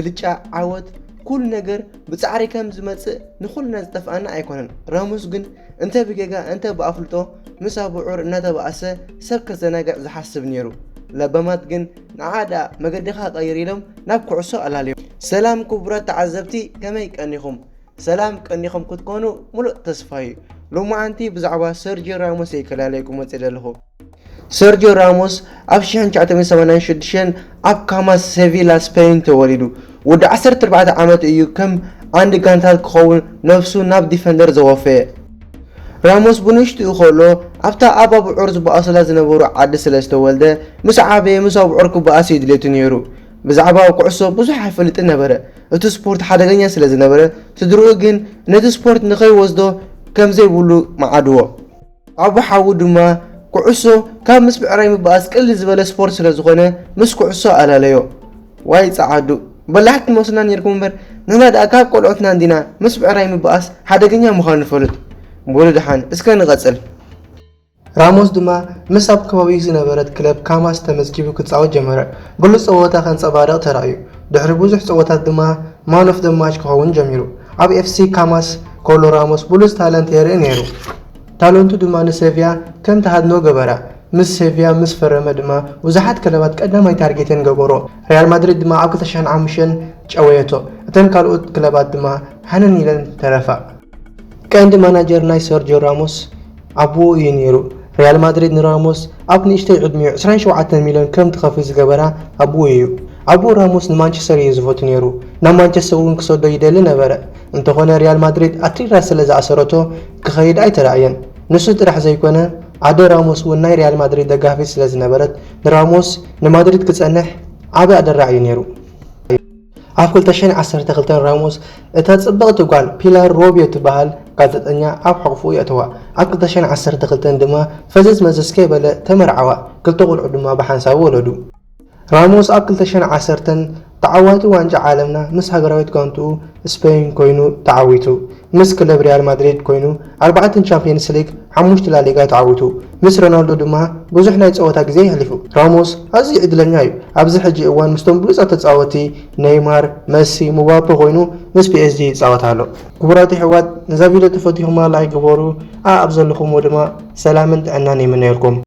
ብልጫ፣ ዓወት፣ ኩሉ ነገር ብጻዕሪ ከም ዝመጽእ ንኹልና ዝጠፍኣና ኣይኮነን። ራሞስ ግን እንተ ብጌጋ እንተ ብኣፍልጦ ምስ ኣብዑር እናተባእሰ ሰብ ከዘናግዕ ዝሓስብ ነይሩ። ለባማት ግን ንዓ ደኣ መገድኻ ቀይር ኢሎም ናብ ኩዕሶ ኣላልዮም። ሰላም ክቡራት ተዓዘብቲ፣ ከመይ ቀኒኹም? ሰላም ቀኒኹም ክትኮኑ ሙሉእ ተስፋ እዩ። ሎማዓንቲ ብዛዕባ ሰርጂዮ ራሞስ እየ ከላለየኩም መፅእ ዘለኹ። ሰርጂዮ ራሞስ ኣብ ሽሕን ትሽዓተ ሚእትን ሰማንያን ሽዱሽተን ኣብ ካማስ ሴቪላ ስፔን ተወሊዱ። ወዲ ዓሰርተ ኣርባዕተ ዓመት እዩ ከም ዓንዲ ጋንታ ክኸውን ነብሱ ናብ ዲፈንደር ዘወፈየ። ራሞስ ብንእሽትኡ ከሎ ኣብታ ኣብ ኣብዑር ዝበኣሱላ ዝነበሩ ዓዲ ስለ ዝተወልደ ምስ ዓበየ ምስ ኣብዑር ክበኣስ እዩ ድሌቱ ነይሩ። ብዛዕባ ኩዕሶ ብዙሕ ኣይፈልጥን ነበረ። እቲ ስፖርት ሓደገኛ ስለ ዝነበረ ስድርኡ ግን ነቲ ስፖርት ንኸይወስዶ ከም ዘይብሉ መዓድዎ። ኣቡ ሓዉ ድማ ኩዕሶ ካብ ምስ ብዕራይ ምበኣስ ቅልል ዝበለ ስፖርት ስለ ዝኾነ ምስ ኩዕሶ ኣላለዮ። ዋይ ጸዓዱ፣ በላሕቲ ትመስሉና ኔርኩም እምበር ንሕና ደኣ ካብ ቆልዑትና እንዲና ምስ ብዕራይ ምበኣስ ሓደገኛ ምዃኑ ንፈልጥ። በሉ ደሓን እስከ ንቐጽል። ራሞስ ድማ ምስ ኣብ ከባቢኡ ዝነበረት ክለብ ካማስ ተመዝጊቡ ክጻወት ጀመረ። ብሉጽ ጸወታ ከንጸባርቕ ተራእዩ። ድሕሪ ብዙሕ ጸወታት ድማ ማን ኦፍ ዘ ማች ክኸውን ጀሚሩ። ኣብ ኤፍሲ ካማስ ከሎ ራሞስ ብሉጽ ታለንት የርኢ ነይሩ። ታለንቱ ድማ ንሴቪያ ከም ተሃድኖ ገበራ። ምስ ሴቪያ ምስ ፈረመ ድማ ብዙሓት ክለባት ቀዳማይ ታርጌተን ገበሮ። ሪያል ማድሪድ ድማ ኣብ ክልተ ሽሕን ሓሙሽተን ጨወየቶ። እተን ካልኦት ክለባት ድማ ሃነን ኢለን ተረፋ። ቀንዲ ማናጀር ናይ ሰርጂዮ ራሞስ ኣቦኡ እዩ ነይሩ። ሪያል ማድሪድ ንራሞስ ኣብ ንእሽተይ ዕድሚኡ ዕስራን ሸውዓተን ሚልዮን ከም ትኸፍል ዝገበራ ኣቦኡ እዩ። ኣቦኡ ራሞስ ንማንቸስተር እዩ ዝፈቱ ነይሩ። ናብ ማንቸስተር እውን ክሰዶ ይደሊ ነበረ። እንተኾነ ሪያል ማድሪድ ኣትሪራ ስለ ዝኣሰረቶ ክኸይድ ኣይተራእየን። ንሱ ጥራሕ ዘይኮነ ኣደ ራሞስ እውን ናይ ሪያል ማድሪድ ደጋፊት ስለ ዝነበረት ንራሞስ ንማድሪድ ክጸንሕ ዓቢ ኣደራዕ እዩ ነይሩ። ኣብ ክልተ ሽሕን ዓሰርተ ክልተን ራሞስ እታ ጽብቕቲ ጓል ፒላር ሮቢዮ ትበሃል ጋዜጠኛ ኣብ ሕቑፍኡ የእተዋ። ኣብ ክልተ ሽሕን ዓሰርተ ክልተን ድማ ፈዘዝ መዘዝ ከይበለ ተመርዓዋ። ክልተ ቆልዑ ድማ ብሓንሳብ ወለዱ። ራሞስ ኣብ ክልተ ሽሕን ዓሰርተን ተዓዋቲ ዋንጫ ዓለምና ምስ ሃገራዊት ጋንትኡ ስፔን ኮይኑ ተዓዊቱ። ምስ ክለብ ሪያል ማድሪድ ኮይኑ ኣርባዕተ ቻምፒየንስ ሊግ፣ ሓሙሽተ ላሊጋ ተዓዊቱ። ምስ ሮናልዶ ድማ ብዙሕ ናይ ጸወታ ግዜ የሕሊፉ። ራሞስ ኣዝዩ ዕድለኛ እዩ። ኣብዚ ሕጂ እዋን ምስቶም ብሉጻት ተጻወቲ ኔይማር፣ መሲ፣ ሙባፔ ኮይኑ ምስ ፒኤስጂ ይጻወት ኣሎ። ክቡራት ኣሕዋት፣ ነዛ ቪድዮ ተፈቲኹማ ላይክ ግበሩ። ኣብ ዘለኹምዎ ድማ ሰላምን ጥዕናን ይምነየልኩም።